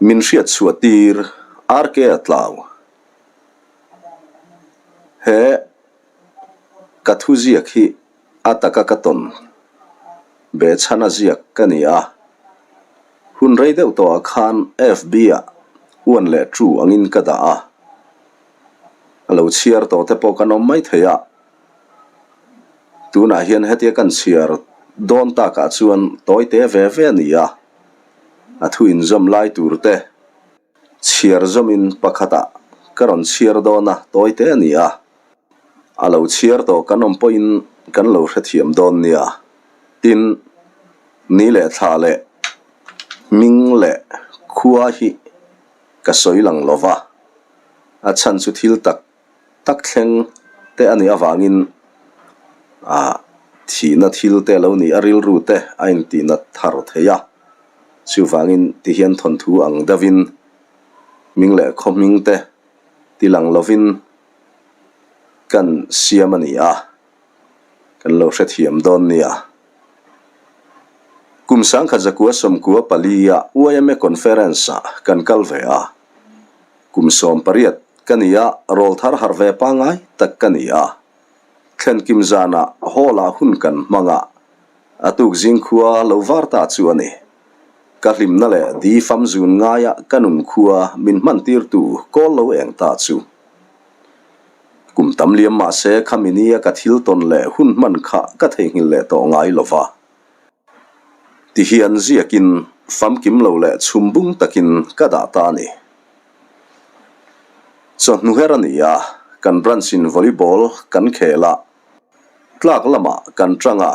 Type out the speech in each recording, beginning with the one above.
Min hriat chhuah tir RK a tlau. He ka thu ziak hi a taka ka tawn behchhana ziak ka ni a. Hun rei deuh tawhah khan FB ah uan leh tu angin ka dah a. A lo chhiar tawh te pawh kan awm mai thei a. Tunah hian hetia kan chhiar dawn takah chuan tawi te ve ve a ni a. A thu inzawm lai tur te chhiar zawmin pakhatah ka rawn chhiar dawn a, tawi te a ni a. A lo chhiar tawh kan awm pawhin kan lo hrethiam dawn nia. Tin, ni leh thla leh hming leh khua hi ka sawi lang lo va, a chhan chu thil tak tak thleng te a nih avangin ah thihna thil te a lo nih a, rilru te a intihnat thar thei a, chuvangin tihian thawnthu ang deuhin hming leh khaw hming te ti lang lovin kan siam a ni a, kan lo hrethiam dawn nia. Kum sangkhat zakua sawmkua palia YMA Conference ah kan kal ve a. Kum 18 ka ni a, rawl thar harh ve pangngai tak ka ni a. Thlenkim zanah hall-ah hun kan hmang a, a tuk zingkhua lo var ta chu a ni. Ka hlimna leh di fam zun ngaia ka nun khua min hmantirtu kawl lo eng ta chu. Kum tam liam mah se khami nia ka thil tawn leh hun hman kha ka theihnghilh leh tawh ngai lo va. Tihian ziakin famkim lo leh chhum bung takin ka dah ta a ni. Chawhnu her a ni a, kan branch in volleyball kan khel a, tlak lamah kan tang a,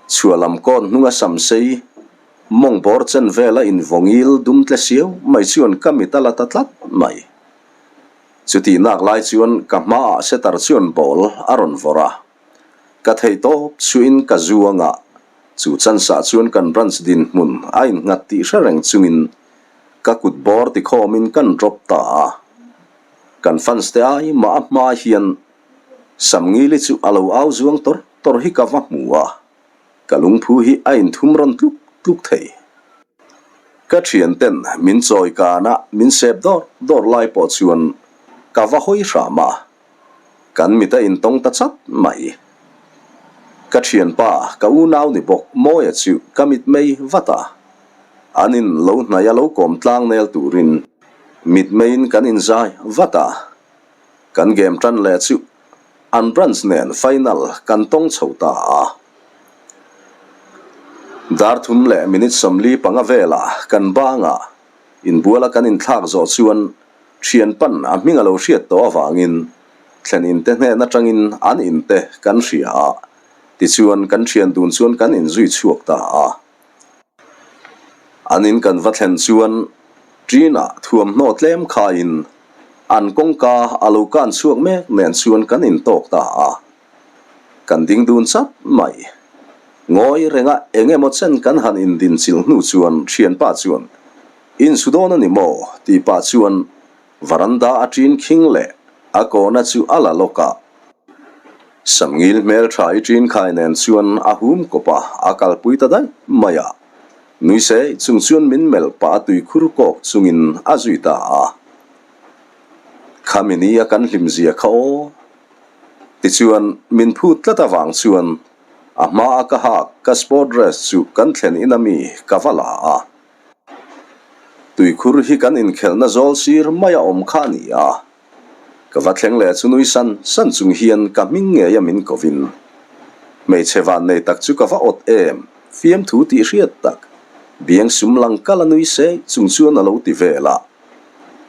chhuah lam kawn hnunga samsei mawng bawr chen vela invawngil dum tle siau mai chuan ka mit a la ta tlat mai. Chutih nak lai chuan ka hmaah setter chuan ball a rawn vawrh a. Ka thei tawp chuin ka zu anga chu chance ah chuan kan branch dinhmun a innghat tih hre reng chungin ka kut bawr tikhawmin kan drop ta a. Kan fans te ai mah a hma hian Samngili chu a lo au zuang tawr tawr hi ka va hmu a, ka lungphu hi a inthum rawn tluk tluk thei. Ka thianten min chawi kana min sep dawr dawr lai pawh chuan ka va hawi hram a. Kan mit a intawng ta chat mai. Ka thianpa, ka unau ni bawk Mawia chu ka mit mei vat a. An in lo hnaih a lo kawm tlang nel turin mit meiin kan inzai vat a. Kan game tan leh chu an branch nen final kan tawng chho ta a. Dar thum leh minute 45 velah kan bangah inbuala kan inthlak zawh chuan Thian pan a hming a lo hriat tawh avangin thlen inte hnen atangin an inte kan hria a, tichuan kan thian dun chuan kan inzui chhuak ta a. An in kan va thlen chuan Ṭinah thuamhnaw tlem khaiin an kawngka a lo kan chhuak mek nen chuan kan intawk ta a. Kan ding dun chat mai. Ngawi renga eng emaw chen kan han indin chilh hnu chuan thianpa chuan, Insu dawn a ni maw? tih pah chuan varanda a ṭin khing leh a kawna chu a la lawk a. Samngil hmelṭha i ṭin khai nen chuan a hum kawp a, a kalpui ta daih mai a. Nui sei chung chuan min melh pah a tuikhur kawk chungin a zui ta a. Khami ni a kan hlimzia kha aw. Tichuan, min phut tlat avang chuan a hmaa ka hak ka sport dress chu kan thlen in ami ka va la a. Tuikhur hi kan inkhelhna zawl sir mai a awm kha a ni a. Ka va thleng leh chu nui san san chung hian ka hming ngei a min kovin. Hmeichhe van nei tak chu ka va awt em, fiamthu tih hriat tak, biang sum lang kal a nui sei chung chuan a lo ti vel a.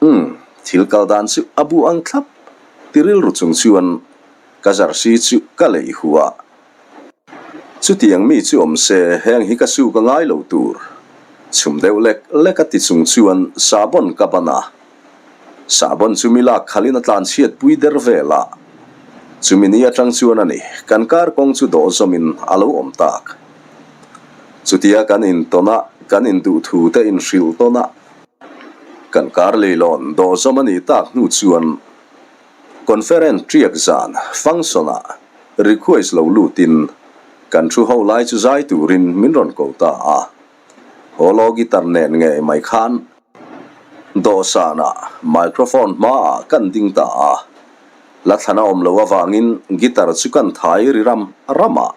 Umm, thil kal dan chu a bu ang thlap ti rilru chung chuan ka jersey chu ka lei hu a. Chutiang mi chu awm se heng hi ka su ka ngai lo tur. Chhum deuh lek lek a ti chung chuan sahbawn ka ban a. Sahbawn chu mi lak khalin a tlan chhiat pui der vel a. Chumi ni atang chuan a ni, kan kar kawng chu dawh zawmin a lo awm tak. Chutia kan intawn a, kan induhthu te inhrilh tawn a. Kan kar leilawn dawhzawm a nih tak hnu chuan Conference ṭiak zan function-ah request lo lutin kan thu ho lai chu zai turin min rawn ko ta a. Holo guitar nen ngei mai khan. Dawhsanah microphone hmaah kan ding ta a, la thlan a awm loh avangin guitar chu kan thai ri ram ram a.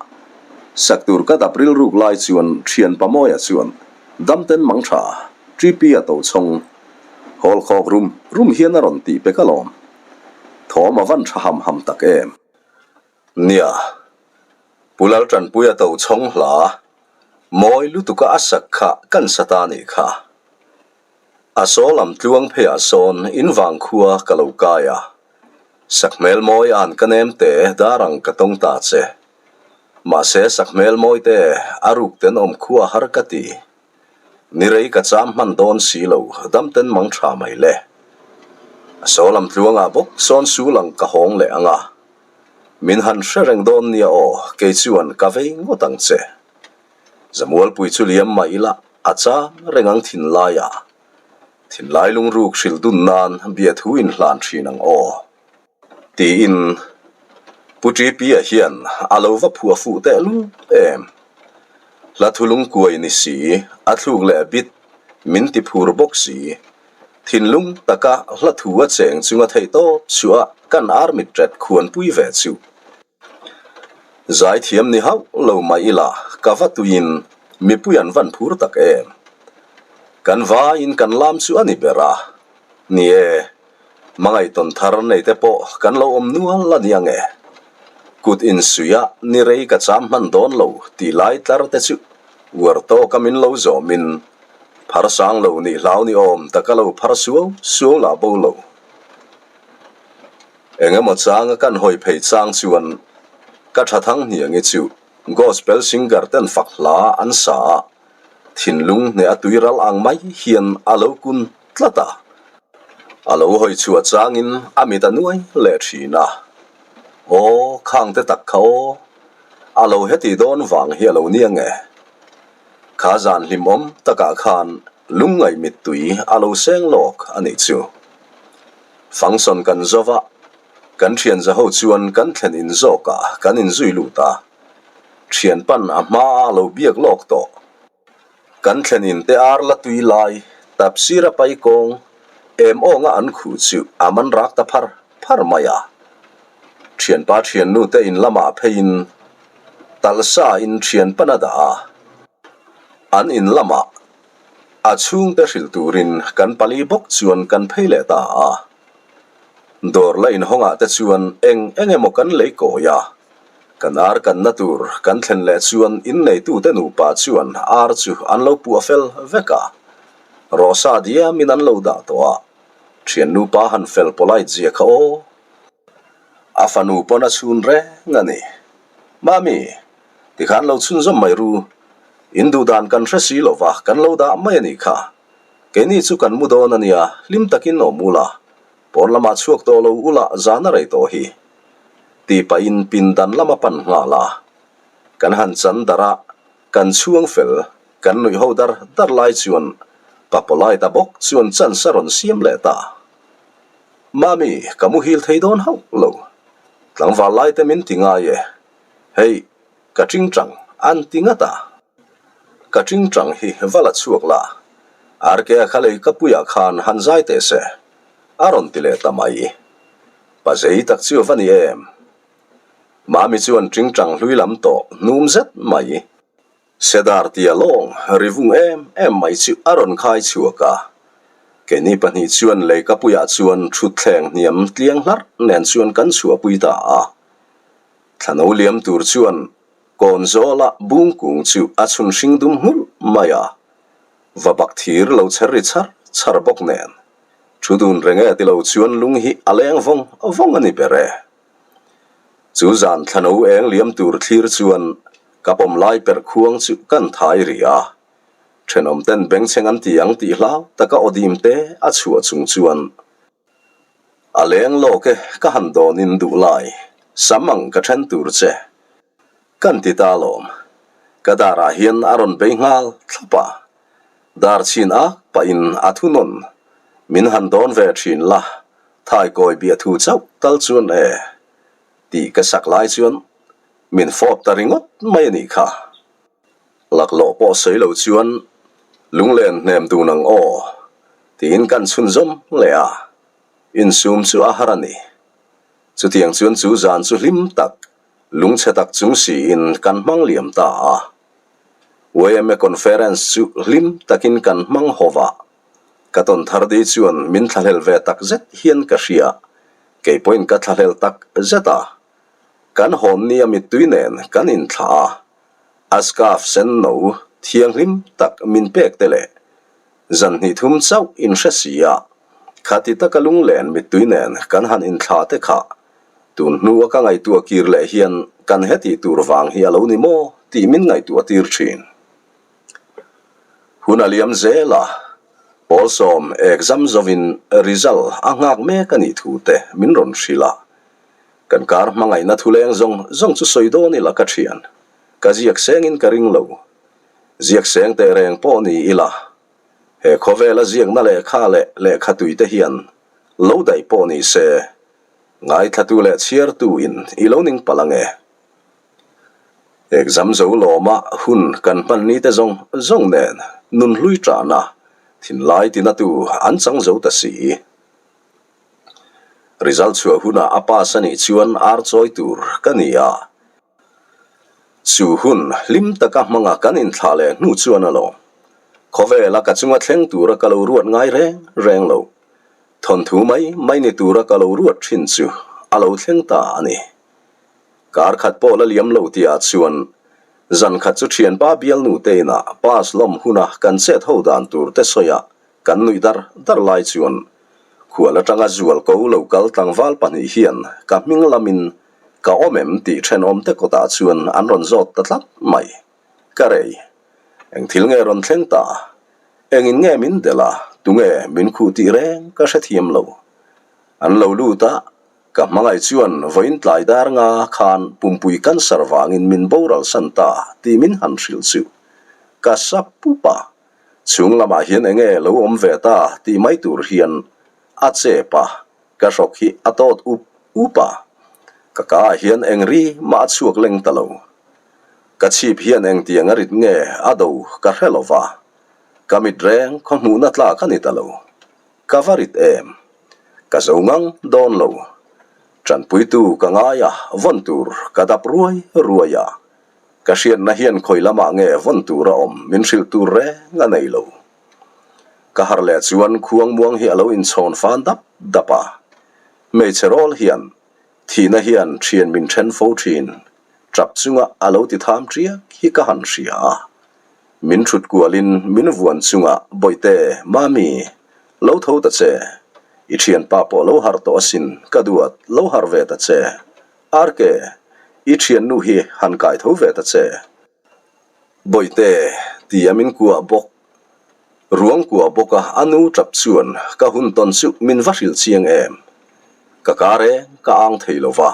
Sak tur ka dap rilruk lai chuan thian Pamawia chuan Damten mang tha, TP a to chhawng. Hawl khawk rum rum hian a rawn tih pek alawm. Thawm a van tha ham ham tak em. Nia, Pu Laltanpuia to chhawng hla mawi lutuka a sak kha kan sa ta nih kha. A saw lam tluang pheiah sawn in vang khua ka lo kai a, sakhmel mawi an ka nem te dar ang ka tawng ta che. Mahse sakhmel mawi te a ruk tenawm khua har ka ti. Ni rei ka cham hman dawn si lo dam ten mang tha mai le. A saw lam tluangah bawk sawn sul ang ka hawng leh ang a. Min han hre reng dawn nia aw kei chuan ka vei ngawt ang che. Zamualpui chu liam mah ila a chang reng ang thinlaiah. Thinlai lungruk hrilh dun nan biathu inhlan thin ang aw. Tiin Pu TP-a hian a lo va phuah fuh tehlul em. Hla thu lungkuai ni si, a thluk leh bit min ti phur bawk si. Thinlung taka hla thu a cheng chunga theihtawp chhuah kan army ṭet khuanpui ve chu. Zaithiam ni hauh lo mah ila ka va tuiin mipui an van phur tak em. Kan vaiin kan lam chu a ni ber a, ni e, hmangaihtawn thar nei te pawh kan lo awm nual a ni ang e. Kut insuih a ni rei ka cham hman dawn lo tih lai tlar te chu uar tawka min lo zawmin phar sang lo nih hlau ni awm taka lo phar suau suau lah bo lo. Eng emaw changa kan hawi phei chang chuan ka tha thang hniangi chu gospel singer ten fak hla an sa a, thinlung hneh a tui ral ang mai hian a lo kun tlat a. A lo hawi chhuah changin a mit a nuai leh thin a, Aw, khang te tak kha aw, a lo heti dawn vang hi a lo nia nge? Kha zan hlimawm takah khan lungngaih mittui a lo seng lawk a nih chu. Function kan zo va, kan thian zaho chuan kan thlen in zawkah kan inzui lut a, thian pan a hma a lo biak lawk tawh. Kan thlen in te ar la tui lai, tap sira pai kawng, em awnga an khuh chu a man rak ta phar phar mai a. Thianpa thiannu te in lamah pheiin talsa in thian pan a dah a, an in lamah A chhungte hrilh turin kan pali bawk chuan kan phei leh ta a. Dawr la inhawngah te chuan eng eng emaw kan lei kawi a. Kan ar kanna tur kan thlen leh chuan inneitute nupa chuan ar chu an lo puah fel vek a. Rawhsa diamin an lo dah tawh a. Thian nupa han fel polite zia kha aw. A fanu pawn a chhun reng a ni. Mami, tikhan lo chhunzawm mai ru. In duh dan kan hre si lo va, kan lo dah mai a nih kha. Keini chu kan mu dawn a nia, hlim takin awm ula, pawn lamah chhuak tawh lo ula zan a rei tawh hi. Tih pahin pindan lam a pan nghal a. Kan han chan darh a, kan chhuang fel, kan nuih ho dar dar lai chuan pa polite a bawk chuan chance a rawn siam leh ta. Mami, ka muhil thei dawn hauh lo. Tlangval lai te min ti ngai e. Hei, Ka tingtang an ti ngat a. Ka tingtang hi va la chhuak la, RK-a kha lei ka puiah khan han zai teh se, a rawn ti leh ta mai. Pa zei tak chu va ni em? Mami chuan tingtang hlui lam tawh hnum zet mai. Cedar tia lawng ri vung em em mai chu a rawn khai chhuak a. Keini pahnih chuan lei ka puiah chuan thutthleng hniam tliang hlarh nen chuan kan chhuahpui ta a. Thlano liam tur chuan kawn zawla bung kung chu a chhun hring dum nghulh mai a, va bak thir lo chher ri chhar chhar bawk nen thu dun reng e tilo chuan lung hi a leng vawng vawng a ni ber e. Chu zan thlano eng liam tur thlir chuan ka pawm lai per khuang chu kan thai ri a, thenawm ten bengchheng an ti ang tih hlau taka aw dim te a chhuah chung chuan A leng lawk e, ka han dawn in duh lai, sam ang ka then tur che. Kan ti ta alawm. Ka darah hian a rawn bei nghal thlap a. Dar chhin ak pahin a thu nawn, min han dawn ve thin la, thaikawi biah thu chauh tal chuan e, tih ka sak lai chuan min fawp ta ringawt mai a nih kha. Laklawh pawh sawi lo chuan lunglen hnem dun ang aw. Tiin kan chhunzawm leh a, insum chu a har a ni. Chutiang chuan chu zan chu hlim tak, lungchhe tak chung siin kan hmang liam ta a. YMA Conference chu hlim takin kan hmang haw a, ka tawn thar di chuan min thlahlel ve tak zet hian ka hria, kei pawhin ka thlahlel tak zet a. Kan hawn nia mittui nen kan inthlah a, a scarf sen no thianghlim tak min pek te leh Zan hnih thum chauh in hre si a, khati taka lunglen mittui nen kan han inthla te kha tun hnua ka ngaihtuah kir leh hian kan hetih tur vang hi a lo ni maw tih min ngaihtuah tir thin. Hun a liam zel a, pawl sawm exam zovin result a nghak mek a nih thu te min rawn hrilh a, kan kar hmangaihna thuleng zawng zawng chu sawi dawn ila ka thian, ka ziak sengin ka ring lo. Ziak seng teh reng pawh ni ila, he khawvela ziakna lehkha leh lehkha tuite hian lo daih pawh ni se, ngaithlatu leh chhiartu in i lo ning palh ange. Exam zo lawma hun kan hman ni te zawng zawng nen nun hlui ṭahna thinlai tinatu an chang zo ta si. Result chhuah hunah a pass a nih chuan ar chawi tur ka ni a. Chu hun hlim taka hmanga kan inthlah leh hnu chuan a lawm. Khawvela ka chunga thleng tura ka lo ruat ngai reng reng lo. Thawnthu mai mai ni tura ka lo ruat thin chu a lo thleng ta a ni. Kar khat pawh la liam lo tihah chuan zan khat chu thianpa bialnu te inah pass lawm huna kan chet ho dan tur te sawiah kan nuih dar dar lai chuan khual atanga zual ko lo kal tlangval pahnih hian ka hming lamin Ka awm em tih thenawmte kawtah chuan an rawn zawt ta tlat mai. Ka rei. Eng thil nge rawn thleng ta? Engin nge min delh a, tunge min khuh tih reng ka hrethiam lo. An lo lut a, ka hmangaih chuan vawiin tlai dar nga khan pumpui cancer vangin min boral san ta tih min han hrilh chu. Ka sa pup a, chhung lamah hian enge lo awm ve ta tih mai tur hian a chep a. Ka hrawk hi a tawt up up a, ka ka ah hian eng ri mah a chhuak leng ta lo. Ka chhip hian engtiang a rit nge a do ka hre lo va, ka mit reng khaw hmuhna tlak a ni ta lo. Ka va rit em? Ka zo ngang dawn lo. Tanpuitu ka ngai a, vawn tur ka dap ruai ruai a. Ka hriatna hian khawi lamah nge vawn tur a awm min hrilh tur reng a nei lo. Ka harh leh chuan khuang muang hi a lo inchhawn fan dap dap a. Hmeichhe rawl hian thihna hian thian min then fo thin, tap chunga a lo ti tham tiak hi ka han hria a. Min thut kualin min vuan chunga Bawihte, Mami, lo tho ta che. I thianpa pawh lo harh tawh asin, ka duat, lo harh ve ta che. Arke, i thiannu hi han kai tho ve ta che. Bawihte, ti a min kuah bawk. Ruang kuah bawk a a nu tap chuan ka hun tawn chu min va hrilh chiang em. Ka ka reng ka ang thei lo va,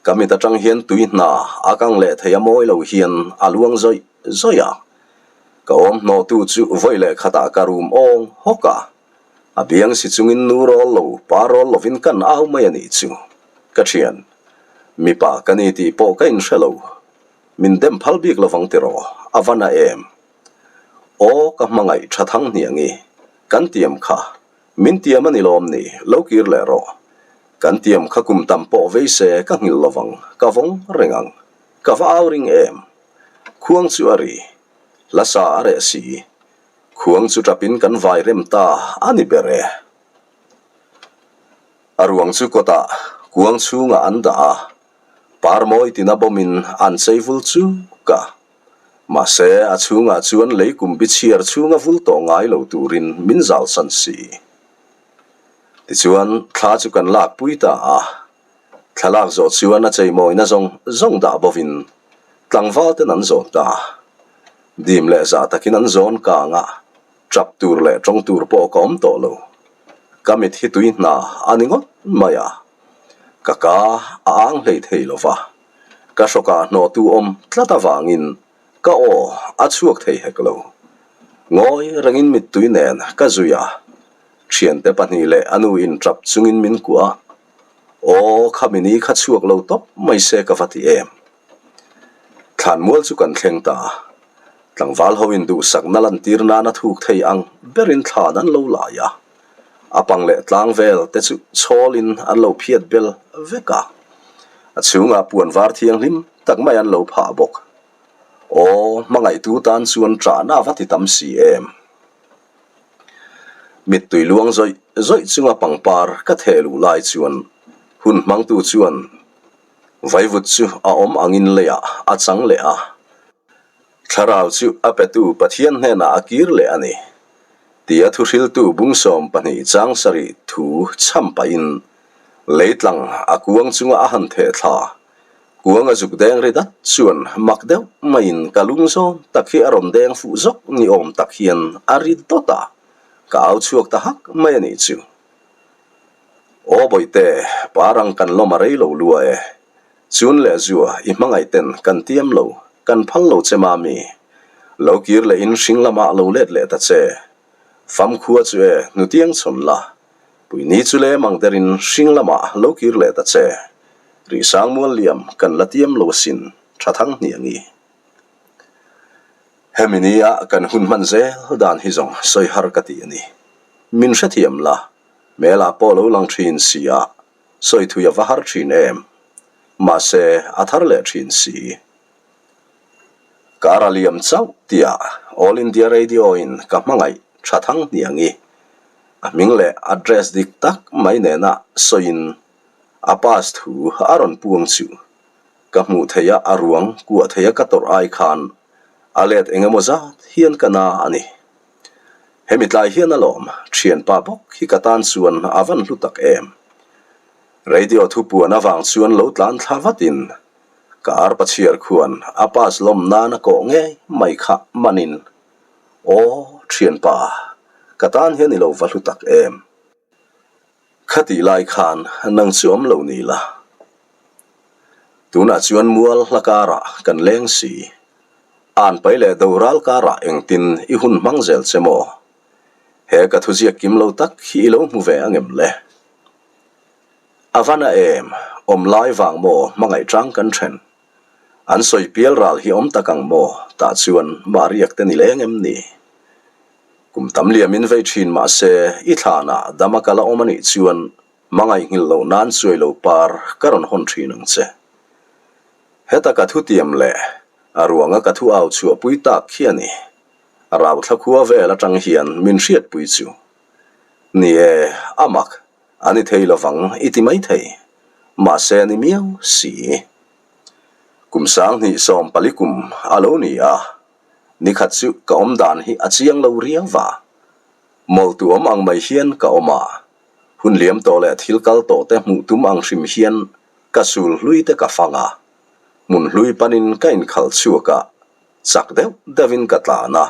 ka mit atang hian tui hna a kang leh thei a mawi lo hian a luang zawih zawih a. Ka awm hnawhtu chu vawi leh khatah ka rum awng hawk a, a biang si chungin nu rawl lo pa rawl lovin kan au mai a nih chu. Ka thian, mipa ka ni tih pawh ka inhre lo. Min dem phal bik lovang tiraw, a va na em? Aw, ka hmangaih tha thang hniangi, kan tiam kha, min tiam a ni lawm ni, lo kir leh rawh. Kan tiam kha kum tam pawh vei se ka nghilh lovang, ka vawng reng ang. Ka va au ring em? Khuang chu a ri, hla sa a reh si. Khuang chu tapin kan vai rem ta a ni ber e. A ruang chu kawtah kuang chhungah an dah a, Par mawi tina bawmin an chei vul chuk a. Mahse, a chhungah chuan lei kum bi chhiar chhunga vul tawh ngai lo turin min zalsan si. Tichuan, thla chu kan lak pui ta a. Thla lak zawh chuan a chei mawina zawng zawng dah bovin tlangval ten an zawn ta. Dim leh zah takin an zawn kang a, tap tur leh tawng tur pawh ka awm tawh lo. Ka mit hi tui hna a ni ngawt mai a. Ka ka a ang hlei thei lo va, ka hrawkah hnawhtu awm tlat avangin ka aw a chhuak thei hek lo. Ngawi rengin mittui nen ka zui a, thiante pahnih leh a nu in tap chungin min kuah a, Aw khami ni kha chhuak lo tawp mai se ka va ti em. Thlanmual chu kan thleng ta a, tlangval ho in duhsakna lantir nana thuk thei ang berin thlan an lo lai a. A pang leh tlang vel te chu chhawlin an lo phiat bel vek a, a chhungah puan var thianghlim tak mai an lo phah bawk. Aw, hmangaihtu tan chuan ṭahna a va ti tam si em? Mittui luang zawih zawih chunga pangpar ka theh luh lai chuan hun hmangtu chuan vaivut chu a awm angin leiah a chang leh a. Thlarau chu a petu Pathian hnenah a kir leh a ni, tia thuhriltu bungsawm pahnih chang sarih thu chham pahin leitlang a kuang chunga a han theh thla. Kuang a zuk deng ri dat chuan mak deuh maiin ka lung zawn tak hi a rawn deng fuh zawk ni awm tak hian a ri dawt a, ka au chhuak ta hak mai a nih chu. Aw Bawihte, parang kan lawm a rei lo lua e. Chun leh zua i hmangaih ten kan tiam lo, kan phal lo che mami. Lo kir leh in hring lamah lo let leh ta che. Famkhua chu e hnutiang chhawn la, Puini chu lem ang derin hring lamah lo kir leh ta che. Rihsang mual liam kan la tiam lo asin, tha thang hniang i. Hemi nia kan hun hman zel dan hi zawng sawi har ka ti a ni. Min hrethiam la, hmelah pawh lo lang thin si a, sawi thui a va har thin em. Mahse, a thar leh thin si. Kar a liam chauh tia All India Radio in ka hmangaih tha thang hniang i a hming leh address dik tak mai nena sawiin a pass thu a rawn puang chu ka hmuh theih a a ruang kuah theih a ka tawrh ai khan a let eng emaw zat hian ka na a ni. Hemi tlai hian alawm thianpa bawk hi ka tan chuan a van hlu tak em. Radio thupuan avang chuan lo tlan thla vatin Ka arpa chhiar khuan a pass lawm nan a kawh ngei mai kha manin, Aw, thianpa, ka tan hian i lo va hlu tak em? Khatih lai khan nang chu awm lo ni la. Tunah chuan mual hla karah kan leng si. An pai leh doral karah engtin i hun hmang zel che maw? He ka thuziak kim lo tak hi i lo hmu ve angem le? A va na em, awm lai vang maw hmangaih tang kan then? An sawi pial ral hi awm tak ang maw? Tah chuan mah riak te ni leng em ni? Kum tam liam in vei thin mah se i thlanah dam a kal a awm a nih chuan hmangaih nghilh loh nan chuai lo par ka rawn hawn thin ang che. Heta ka thutiam leh a ruanga ka thu au chhuahpui tak khi a ni. Rauthla khua vel atang hian min hriatpui chu. Ni e, a mak. A ni thei lovang i ti mai thei, mahse a ni miau si. Kum 20 40 kum a lo ni a, nikhat chu ka awm dan hi a chiang lo riau va. Mawltu awm ang mai hian ka awm a, hun liam tawh leh thil kal tawh te hmuh tum ang hrim hian ka sul hlui te ka fang a, hmun hlui panin ka inkhalh chhuak a, chak deuh deuhin ka tlan a,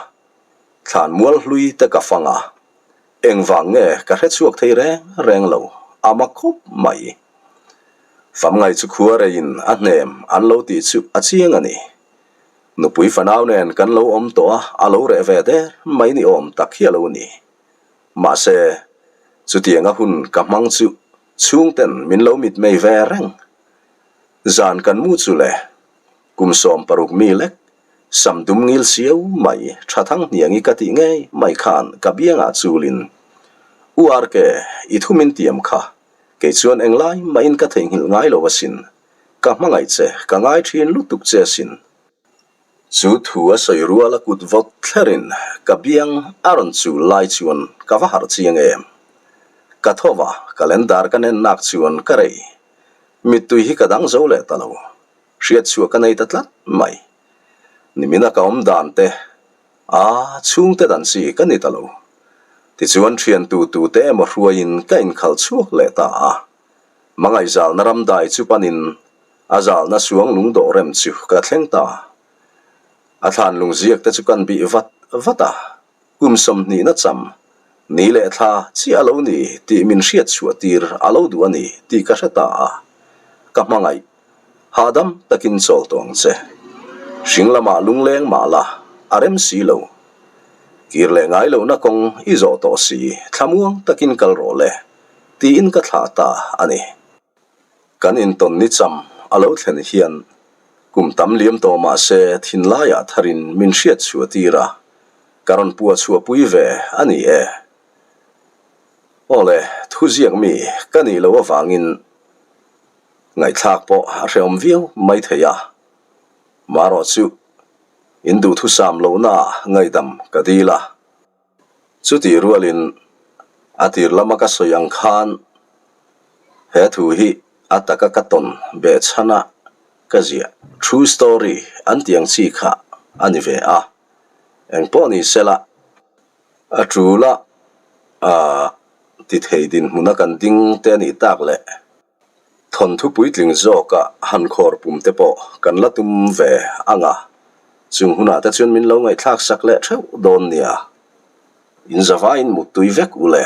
thlan mual hlui te ka fang a. Engvang nge ka hre chhuak thei reng reng lo, a ma khawp mai. Famngai chu khua reiin a hnem an lo tih chu a chiang a ni. Nupui fanau nen kan lo awm tawh a, a lo reh ve der mai ni awm tak hi a lo ni. Mahse, chutianga hun ka hmang chu chhungten min lo mitmei ve reng. Zan kan mu chu le, Kum 16 mi lek, sam dum ngil siau mai, tha thang hniangi ka tih ngei mai khan ka biangah chulin, U RK, i thu min tiam kha, kei chuan englai mahin ka theihnghilh ngai lo asin, ka hmangaih che, ka ngai thin lutuk che asin. Chu thu a sawi rual a kut vawt thlerin ka biang a rawn chul lai chuan ka va harh chiang em. Ka tho va, calendar ka nen nak chuan ka rei. Mittui hi ka dang zo leh ta lo. Hriat chhuah ka nei ta tlat mai. Nimina ka awm dan te, a chhungte dan chi ka ni ta lo. Tichuan thian tu tu te emaw hruaiin ka inkhalh chhuak leh ta a. Mangaihzalna ramdai chu panin a zalna suang lungdawh rem chu ka thleng ta. A thlan lungziak te chu kan bih vat vat a. Kum sawmhnihna cham, ni leh thla chiah a lo ni tih min hriat chhuah tir a lo duh a ni tih ka hre ta a, ka hmangaih. Hahdam takin chawl tawh ang che. Hring lamah lungleng mah la, a rem si lo. Kir leh ngai lohna kawng i zawh tawh si, thlamuang takin kal rawh le, tiin ka thlah ta a ni. Kan intawn ni cham a lo thlen hian kum tam liam tawh mah se thinlaiah tharin min hriat chhuah tir a, ka rawn pua chhuahpui ve a ni e. Aw le, thuziak mi ka nih loh avangin ngaihthlak pawh a hrehawm viau mai thei a. Marawh chu in duhthusam lohnaah ngaihdam ka dil a. Chutih rualin a tir lama ka sawi ang khan he thu hi a taka ka tawn beh chhana ka ziah true story an tih ang chi kha a ni ve a, engpawh ni sela a tul a ti thei dinhmuna kan ding te a nih tak leh thawnthu puitling zawka han khawr pum te pawh kan la tum ve ang a, chung hunah te chuan min lo ngaihthlak sak leh theuh dawn nia. In zavaiin muttui vek u le.